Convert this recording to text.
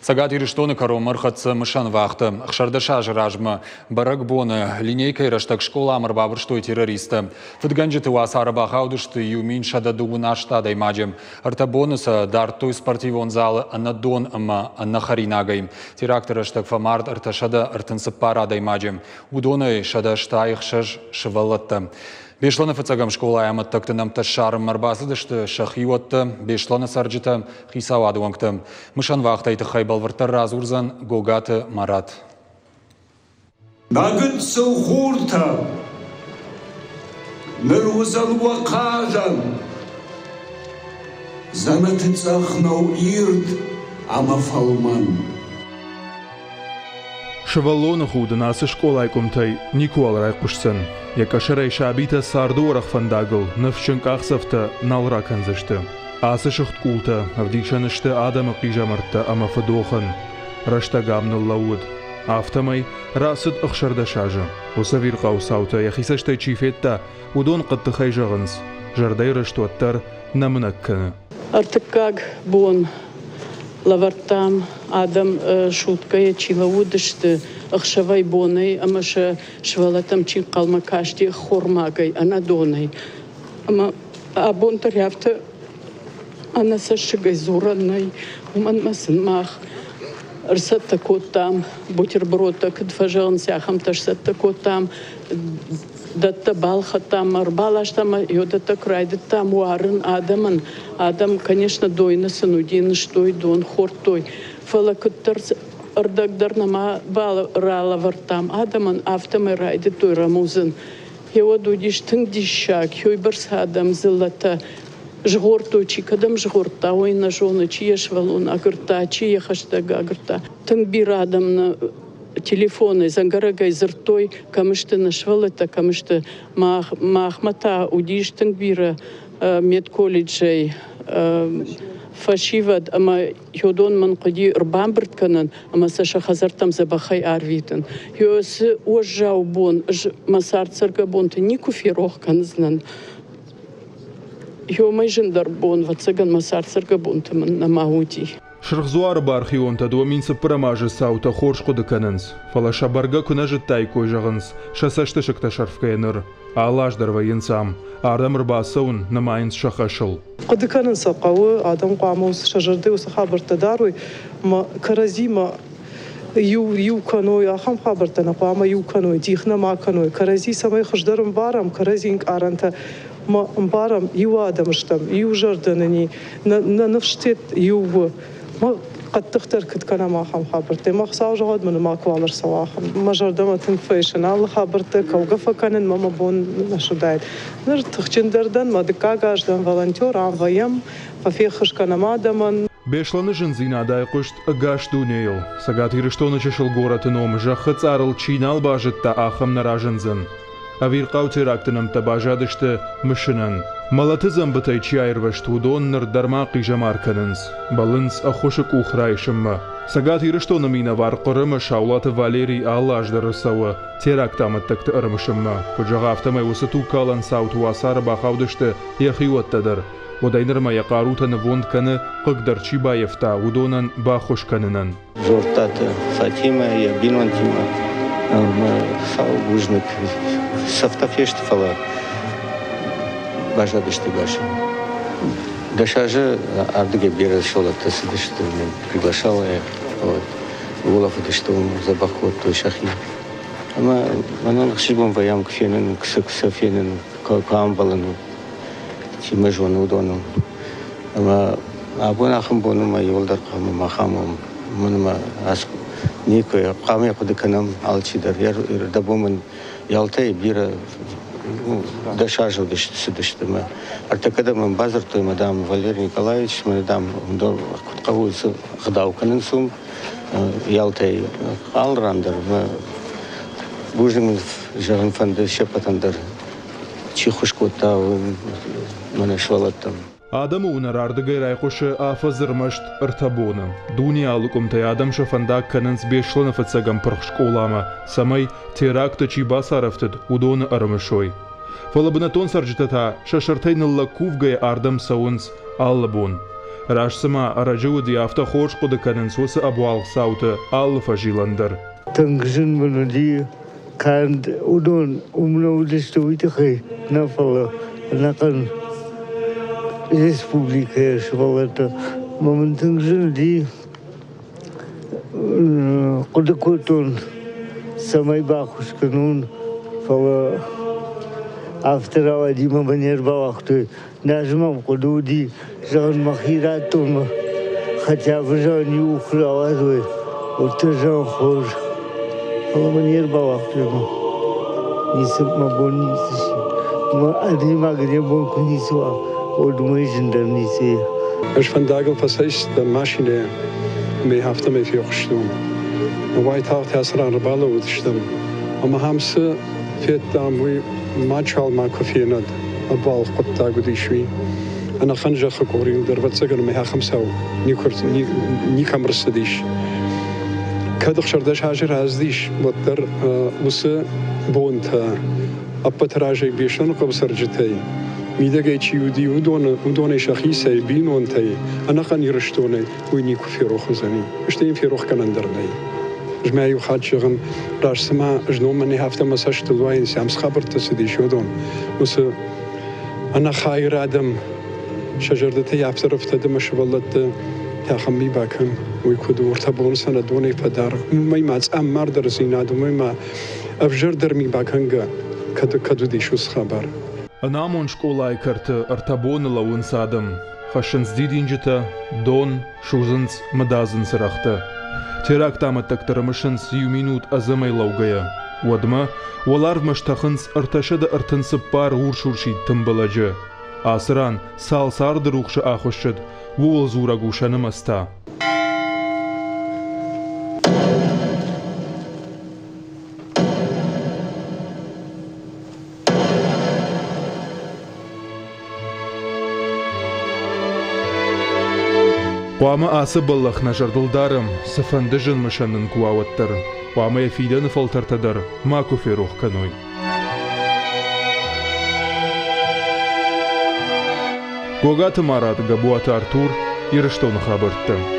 Цӕгат Ирыстоны кӕронмӕ ӕрхӕццӕ мысӕн вахтӕ. 16 азы размӕ бӕрӕгбоны линейкӕйы рӕстӕг скъоламӕ ӕрбабырстой террористтӕ. Фыдгӕнджыты уацары бахаудысты 1128 адӕймаджы. Ӕртӕ боны сӕ дардтой спортивон залы ӕнӕ дон ӕмӕ ӕнӕ хӕринагӕй. Теракты рӕстӕг фӕмард 334 адӕймаджы. Уыдонӕй 186 сывӕллӕттӕ. Беслӕны фыццӕгӕм скъолайы амӕттӕгты нӕмттӕ ссарынмӕ ӕрбацыдысты сӕ хиуӕттӕ, Беслӕны цӕрджытӕ, хицауады уӕнгтӕ. Мысӕн вахтӕйы тыххӕй бӕлвырддӕр радзурдзӕн Гогаты Марат. Мӕ гыццыл хуртӕ, ныр уыдзӕн уӕ хъазӕн. Дзӕнӕты цъӕх нӕу ирд ӕмӕ фӕлмӕн. Сывӕллоны худын ацы скъолайы къуымтӕй никуыуал райхъуысдзӕн. Йӕ къӕсӕрӕй сабитӕ царды уӕрӕх фӕндагыл ныфсджын къахдзӕфтӕ нал ракӕндзысты. Ацы сыгъд къултӕ ӕвдисӕн сты адӕмы хъизӕмӕрттӕ ӕмӕ фыдохӕн. Рӕстӕг ам ныллӕууыд. Афтӕмӕй рацыд 16 азы. Уыцы ӕвирхъау цаутӕ йӕхи цӕстӕй чи федта, уыдон хъӕддыхӕй зӕгъынц, зӕрдӕйы рыст уӕддӕр нӕ мынӕг кӕны. Ӕртыккаг бон лӕвӕрдтам, адӕм суткӕйӕ чи лӕууыдысты ӕхсӕвӕй-бонӕй ӕмӕ сӕ сывӕллӕттӕм чи ӕнхъӕлмӕ касти ӕххормагӕй, ӕнӕдонӕй. Ӕмӕ абон дӕр афтӕ ӕнӕцӕссыгӕй дзурӕн нӕй, уымӕн ӕмӕ сын мах ӕрцӕттӕ кодтам бутербродтӕ, куыд фӕзӕгъынц, ахӕмтӕ сцӕттӕ кодтам, дӕттӕ балхӕдтам, ӕрбаластам ӕмӕ дӕттӕ куы райдыдтам уарын адӕмӕн, адӕм, конечно, дойны сын уыди, нызтой дон, хордтой, фӕлӕ куыддӕр ӕрдӕг дӕр нӕма ралӕвӕрдтам адӕмӕн, афтӕмӕй райдыдтой рӕмудзын. Гъеуӕд уыдис тынг диссаг, уыйбӕрц адӕм, дзыллӕтӕ згъордтой, чи кӕдӕм згъордта, уый нӕ зоны, чи йӕ сывӕллон агуырдта, чи йӕ хӕстӕг агуырдта. Тынг бирӕ адӕм нӕ телефонӕй, дзӕнгӕрӕгӕй дзырдтой, кӕм сты нӕ сывӕллӕттӕ, кӕм сты. Махмӕ та уыдис тынг бирӕ медколледжӕй фӕсивӕд ӕмӕ уыдон мын хъуыди ӕрбамбырд кӕнын ӕмӕ сӕ сӕ хӕдзӕрттӕм дзӕбӕхӕй арвитын. Цы уӕззау бон ӕз мӕ цард-цӕргӕ бонты никуы ферох кӕндзынӕн. Уымӕй зындӕр бон, ӕвӕццӕгӕн, мӕ цард-цӕргӕ бонты мын нӕма уыди. Сырх Дзуары бархионтӕ 2004 азы цаутӕ хорз хъуыды кӕнынц, фӕлӕ сӕ бӕргӕ куы нӕ зыдтаиккой, зӕгъынц, сӕ цӕстысыгтӕ сӕрфгӕйӕ ныр. Алы аз дӕр вӕййынц ам. Ардӕм ӕрбацӕуын нымайынц сӕ хӕсыл. Хъуыды кӕнын сӕ хъӕуы, адӕм хъуамӕ сӕ зӕрдӕ уыцы хабӕрттӕ дарой ӕмӕ кӕрӕдзимӕ иу иу кӕной, ахӕм хабӕрттӕ нӕ хъуамӕ иу кӕной, дих нӕ ма кӕной, кӕрӕдзи цӕмӕй хуыздӕр ӕмбарӕм, кӕрӕдзи ӕнкъарӕнтӕ ма ӕмбарӕм, иу адӕм стӕм, иу зӕрдӕ нын и, нӕ ныфс иу у. Мӕ хъӕддыхдӕр куыд кӕнӕм ахӕм хабӕрттӕ. Мӕ Хуыцау зӕгъӕд, мын макуал ӕрцӕуа ахӕм. Мӕ зӕрдӕмӕ тынг фӕисын алы хабӕрттӕ, кӕугӕ фӕкӕнын мӕ мӕ бон нӕ суыдаид. Ныр тыхджындӕр дӕн, мӕ дыккаг аз дӕн волонтер, ам вӕййӕм, фӕфеххуыс кӕнӕм адӕмӕн. Беслӕны зындзинад айхъуыст ӕгас дунейыл. Цӕгат Ирыстоны чысыл горӕты ном зӕххы цъарыл чи нал базыдта, ахӕм нӕ разындзӕн. Ӕвирхъау теракты нӕмттӕ баззадысты мысынӕн. Мӕлӕты дзӕмбытӕй чи аирвӕзт, уыдон ныр дӕр ма хъизӕмар кӕнынц, бӕллынц ӕххуысы къух райсынмӕ. Цӕгат Ирыстоны минӕвар Хъырымы Саулаты Валерий алы аз дӕр ӕрцӕуы теракты амӕттӕгты ӕрымысынмӕ. Куыд зӕгъы, афтӕмӕй уыцы тугкалӕн цауты уацары бахаудысты йӕхиуӕттӕ дӕр. Уӕдӕй нырмӕ йӕ хъарутӕ нывонд кӕны, хъыг дӕр чи баййӕфта, уыдонӕн баххуыс кӕнынӕн. Дзурдтаты Фатимӕ йӕ бинонтимӕ ӕмӕ сау бузныг цӕфтӕ фесты, фӕлӕ баззадысты гасы. Дӕс азы ардыгӕй бирӕ сывӕллӕттӕ цыдысты, приглашала их, вот, улӕфыдысты уым, дзӕбӕх кодтой сӕхи. Ӕмӕ мӕнӕн ӕхсызгон вӕййӕм куы фенын, куы сӕ фенын, куы амбӕлын, чи мӕ зоны, уыдоныл. Ӕмӕ абон ахӕм бон у, мӕ иуылдӕр хъуамӕ мах ам уӕм. Уымӕн ӕмӕ никуы хъуамӕ хъуыды кӕнӕм алчидӕр. Ӕрдӕбон мын Ялтӕйы бирӕ дӕс азы цыдысты мӕ ӕртӕккӕ дӕр мӕм бадзырдтой, мӕ дам, Валерий Николаевич, мӕ дам, куыд хъӕуы ӕгъдау кӕнынц уым Ялтӕйы алы ран дӕр. Мӕ бузныг мын зӕгъын фӕнды се ппӕтӕн дӕр, чи ххуыс кодта, мӕнӕ сывӕллӕттӕн. Адӕмы уынӕр ардыгӕй райхъуысы афӕдз ӕрмӕст ӕртӕ боны. Дуне алы къуымтӕй адӕм сӕ фӕндаг кӕнынц Беслӕны фыццӕгӕм пырх скъоламӕ, цӕмӕй, теракты чи бацарӕфтыд, уыдоны ӕрымысой. Фӕлӕ бынӕттон цӕрджытӕ та сӕ сӕртӕй ныллӕг кувгӕйӕ ардӕм цӕуынц алы бон. Раст цыма ӕрӕджы уыди, афтӕ хорз хъуыды кӕнынц уыцы ӕбуалгъ цауты алы фӕзилӕн дӕр. Тынг зын мын уыди, канд уыдон уым нӕ уыдысты, уый тыххӕй нӕ, фӕлӕ ӕнӕхъӕн республикӕйы сывӕллӕттӕ. Мӕ мын тынг зын уыди, хъуыды кодтон, цӕмӕй баххуыс кӕнон, фӕлӕ афтӕ рауади мӕ мӕ не рбауагътой. Нӕ мӕм хъуыды уыди, зӕгъын, мӕхи радтон, хотя бы, зӕгъын, иу куы рауадзой, уӕддӕр, зӕгъын, хорз. Фӕлӕ мӕ не рбауагътой ӕмӕ ницы мӕ бон ницы сси. Мӕ адӕймагӕн йӕ бон куы ницы уа, уӕд уымӕй зындӕр ницы и. Ӕз фӕндагыл фӕцӕйцыдтӕн машинӕйӕ ӕмӕ йӕ афтӕмӕй фехъуыстон. Уайтагъд ацы ран ӕрбалӕууыдыстӕм ӕмӕ ахӕм цы федтам, уый мачуал макуы фенӕд. Ӕбуалгъ хъуыддаг уыдис уый. Ӕнӕхъӕн зӕххы къорийыл дӕр, ӕвӕццӕгӕн, ӕмӕ ахӕм цау никӕм ӕрцыдис. Кӕд 16 азы рӕзтис, уӕддӕр уыцы бонтӕ ӕппӕты разӕй Беслӕныхъӕуы цӕрджытӕй, мидӕгӕй чи уыди, уыдонӕй сӕхицӕй, бинонтӕй, ӕнӕхъӕн Ирыстонӕй уый никуы ферох уыдзӕни. Стӕй йын ферохгӕнӕн дӕр нӕй. Ӕз ма иу хатт зӕгъын, раст цыма знон мӕнӕ афтӕ мӕ цӕстыл уайынц, ам цы хабӕрттӕ цыдис, уыдон. Уыцы ӕнӕхайыр адӕм сӕ зӕрдӕтӕй афтӕ рӕфтӕд ӕмӕ сывӕллӕтты ахӕм ми бакӕн, уый куыд у, ӕртӕ боны сӕ нӕ донӕй фӕдаргъ. Уымӕй ма цъаммардӕрдзинад, уымӕй ма ӕвзӕрдӕр ми бакӕнгӕ кӕд, кӕд уыдис уыцы хабар. Ӕнамонд скъолайы кӕрты ӕртӕ боны лӕууынц адӕм. Хӕссынц дидинджытӕ, дон, судзынц мыдадзын цырӕгътӕ. Теракты амӕттӕгтӕ рымысынц иу минут ӕдзӕмӕй лӕугӕйӕ. Уӕдмӕ уӕларвмӕ стӕхынц 334 урс-урсид тымбылӕджы. Ацы ран цал царды рухсы ахуыссыд, ууыл дзурӕг у сӕ нымӕц та. Хъуамӕ ацы бӕллӕх нӕ зӕрдыл дарӕм, цыфӕнды зын мысӕн нын куы уа, уӕддӕр. Хъуамӕ йӕ фидӕны фӕлтӕртӕ дӕр макуы ферох кӕной. Гогаты Марат, Габуаты Артур, Ирыстоны хабӕрттӕ.